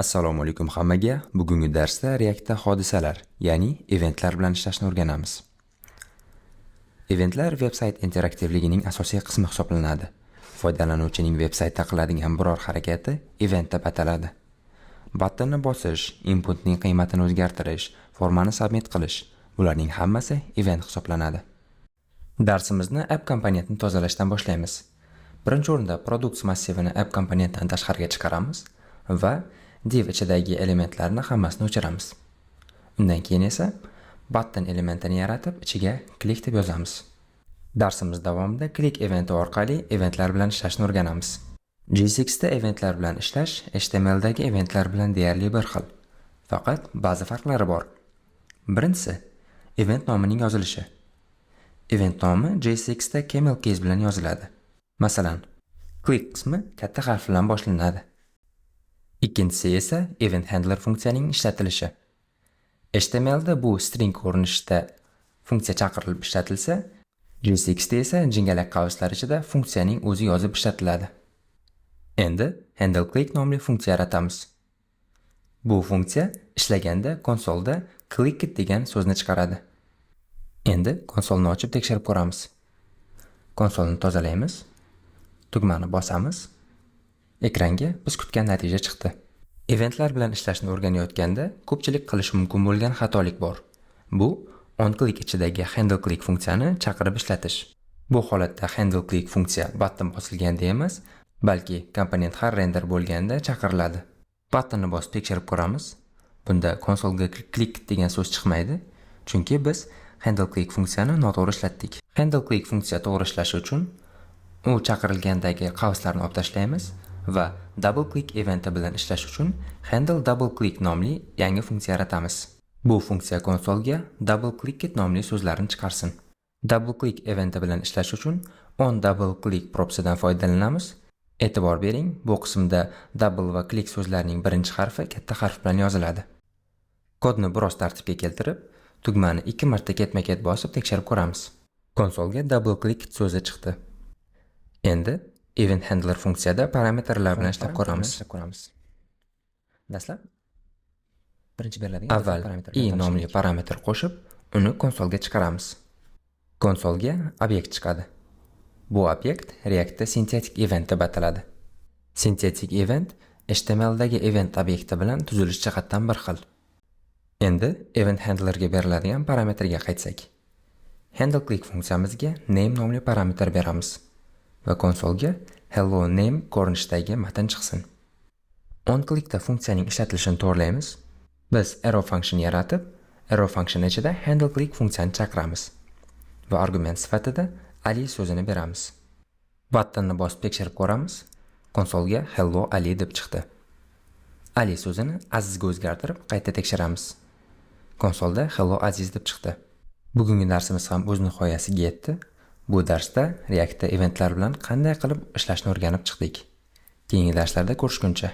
Assalomu alaykum hammaga. Bugungi darsda Reactda hodisalar, ya'ni eventlar bilan ishlashni o'rganamiz. Eventlar veb-sayt interaktivligining asosiy qismi hisoblanadi. Foydalanuvchining veb-saytda qiladigan biror harakati event deb ataladi. Buttonni bosish, inputning qiymatini o'zgartirish, formani submit qilish – bularning hammasi event hisoblanadi. Darsimizni app komponentini tozalashdan boshlaymiz. Birinchi o'rinda products massivini app komponentidan tashqariga chiqaramiz va div ichidagi elementlarni hammasini o'chiramiz. Undan keyin esa button elementini yaratib, ichiga click deb yozamiz. Darsimiz davomida click eventi orqali eventlar bilan ishlashni o'rganamiz. JSX da eventlar bilan ishlash HTMLdagi eventlar bilan deyarli bir xil. Faqat ba'zi farqlari bor. Birinchisi, event nomining yozilishi. Event nomi JSX da camel case bilan yoziladi. Masalan, click qismi katta harf bilan boshlanadi. Ikkinchisi esa event handler funksiyaning ishlatilishi. HTMLda bu string ko'rinishida funksiya chaqirilib ishlatilsa, JSX da esa jingalak qavslar ichida funksiyaning o'zi yozib ishlatiladi. Endi handle click nomli funksiya yaratamiz. Bu funksiya ishlaganda konsolda clicked degan so'zni chiqaradi. Endi konsolni ochib tekshirib ko'ramiz. Konsolni tozalaymiz. Tugmani bosamiz. Ekranga biz kutgan natija chiqdi. Eventlar bilan ishlashni o'rganayotganda ko'pchilik qilishi mumkin bo'lgan xatolik bor. Bu onClick ichidagi handleClick funksiyani chaqirib ishlatish. Bu holatda handleClick funksiya button bosilganda emas, balki komponent har render bo'lganda chaqiriladi. Buttonni bosib tekshirib ko'ramiz. Bunda konsolga click degan so'z chiqmaydi, chunki biz handleClick funksiyani noto'g'ri ishlatdik. HandleClick funksiya to'g'ri ishlashi uchun u chaqirilgandagi qavslarni olib tashlaymiz va double click eventi bilan ishlash uchun handle double click nomli yangi funksiya yaratamiz. Bu funksiya konsolga double clicked nomli so'zlarni chiqarsin. Double click eventi bilan ishlash uchun on double click propsidan foydalanamiz. E'tibor bering, bu qismda double va click so'zlarining birinchi harfi katta harf bilan yoziladi. Kodni biroz tartibga keltirib, tugmani ikki marta ketma-ket bosib tekshirib ko'ramiz. Konsolga double click so'zi chiqdi. Endi event handler funksiyada parametrlar bilan ishlab ko'ramiz. Dastlab birinchi beriladigan Avval parametrlar e nomli parametr qo'shib, uni konsolga chiqaramiz. Konsolga obyekt chiqadi. Bu obyekt Reactda synthetic event deb ataladi. Synthetic event HTMLdagi event obyekti bilan tuzilish jihatdan bir xil. Endi event handlerga beriladigan parametrga qaytsak. Handle click funksiyamizga name nomli parametr beramiz va konsolga hello name ko'rinishidagi matn chiqsin. On clickda funksiyaning ishlatilishini to'g'rilaymiz. Biz arrow function yaratib, arrow function ichida handle click funksiyani chaqiramiz va argument sifatida Ali so'zini beramiz. Buttonni bosib tekshirib ko'ramiz. Konsolga hello Ali deb chiqdi. Ali so'zini Azizga o'zgartirib qayta tekshiramiz. Konsolda hello Aziz deb chiqdi. Bugungi darsimiz ham o'z nihoyasiga yetdi. Bu darsda Reactda eventlar bilan qanday qilib ishlashni o'rganib chiqdik. Keyingi darslarda ko'rishguncha.